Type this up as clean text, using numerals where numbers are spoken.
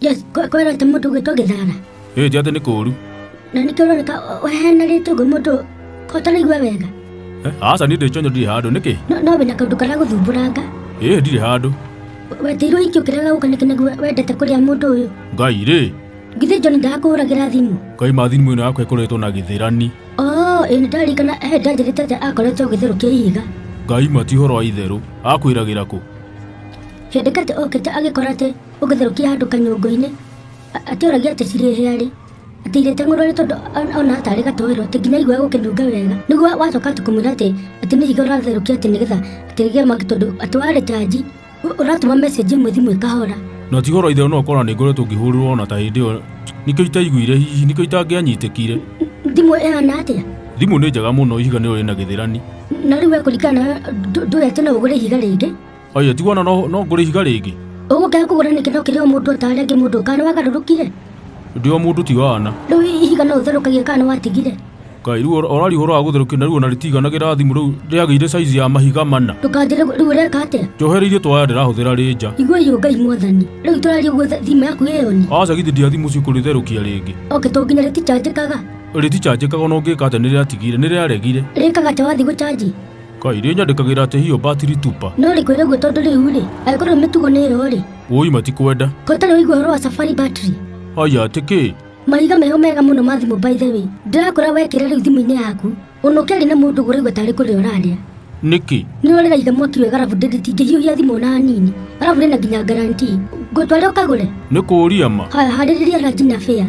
Yes, kwĩra atĩ mũndũ ũgwĩtwo Gĩthara. Ĩ ti atĩ nĩ kũũru. Na nĩkĩo ũroneka ũhehenarĩte ũguo mũndũ ko ũtaraigua wega. Eh, aca niĩ ndĩ chonjo ndirĩ handũ nĩkĩ? No wĩna kaũndũ karagũthumbũranga. Ĩ ndirĩ handũ. Wetĩirwo hiki ũkĩrega gũka nĩkĩ nĩguo wendete kũrĩa mũndũ ũyũ? Ngai rĩ. Githĩ John ndakũhũragĩra thimũ? Ngai ma thimũ ĩno yakwa ĩkoretwo na gĩthĩrani. Oh, ĩ nĩndaririkana he ndanjĩrĩte atĩ akoretwo agĩtherũkia ihiga. Ngai ma ti ũhoro wa itherũ. Akwĩragĩra kũ? Hĩndĩ atĩ okĩte agĩkora atĩ ũgĩtherũkia handũ kanyũngũ-inĩ atĩũragia atĩ cirĩ hĩa rĩ atĩ irĩteng'ũrwo rĩ tondũ ona tarĩ gatoero atĩ nginya aigua gũkĩnunga wega nĩguo wacoka atĩ kũmwĩra atĩ atĩ nĩ ihiga ũratherũkia atĩ nĩgetha atĩ rĩgĩe mwaki tondũ atĩ warĩcanji ũratũma message ĩmwe thimũ ĩkahora. Na ti ũhoro wa itherũ no ũkona nĩ ngoretwo ngĩhũrĩrwo ona ta hĩndĩ ĩyo nĩkĩo itaiguire hihi nĩkĩo itangĩanyitĩkire. Thimũ ĩhana atĩa? Thimũ nĩ njega mũno ihiga nĩrĩo rĩna gĩthĩrani. Na rĩu we kũringana nawe ndũĩ atĩ no ũgũre ihiga rĩngĩ? Aya tigwo ona no ngũre ihiga rĩngĩ. Ũgũkĩaga kũgũra nĩkĩ no kĩrĩ o mũndũ o ta arĩa angĩ mũndũ kana nĩwagarũrũkire? Ndĩ o mũndũ ti wana. Rĩu ihiga no ũtherũkagia kana nĩwatigire? Ngai rĩu ũraria ũhoro wa gũtherũkia na rĩu ona rĩtiiganagĩra thimũ rĩu rĩagĩire size ya mahiga mana. Ndũkanjĩre rĩu ũreka atĩa? Njohereirie twaya ndĩrahũthĩra rĩ nja. Igua ũyũ Ngai mwathani. Rĩu tũraria ũguo thimũ yaku ĩ on? Aca githĩ ndiathiĩ mũciĩ kũrĩtherũkia rĩngĩ. Okay to nginya rĩtichanjĩkaga? Rĩtichanjĩkaga ona ũngĩka atĩa nĩrĩatigire nĩrĩaregire. Rĩkaga atĩa wathiĩ gũchanji? Kai rĩnyandĩkagĩra atĩ hiyo battery tupa. No rĩkwĩre ũguo tondũ rĩu rĩ, angĩkorwo mĩtugo nĩ ĩyo rĩ. Wũi matikwenda. Ko ũtarĩ waigua ũhoro wa safari battery? Aya atĩ kĩ? Mahiga meho mega mũno ma thimũ by the way. Ndĩrakwĩra wekĩra rĩu thimũ-inĩ yaku, ona ũkĩaria na mũndũ ũguo ũraigua tarĩ kũrĩa ũrarĩa. Nĩkĩ? Nĩ rĩraiga mwaki wega arabu rĩtingĩhiũhia thimũ ona hanini. Arabu rĩna nginya guarantee. Ngũtware ũkagũre? Nĩ kũũria ma. Haya harĩrĩria ranji na fare.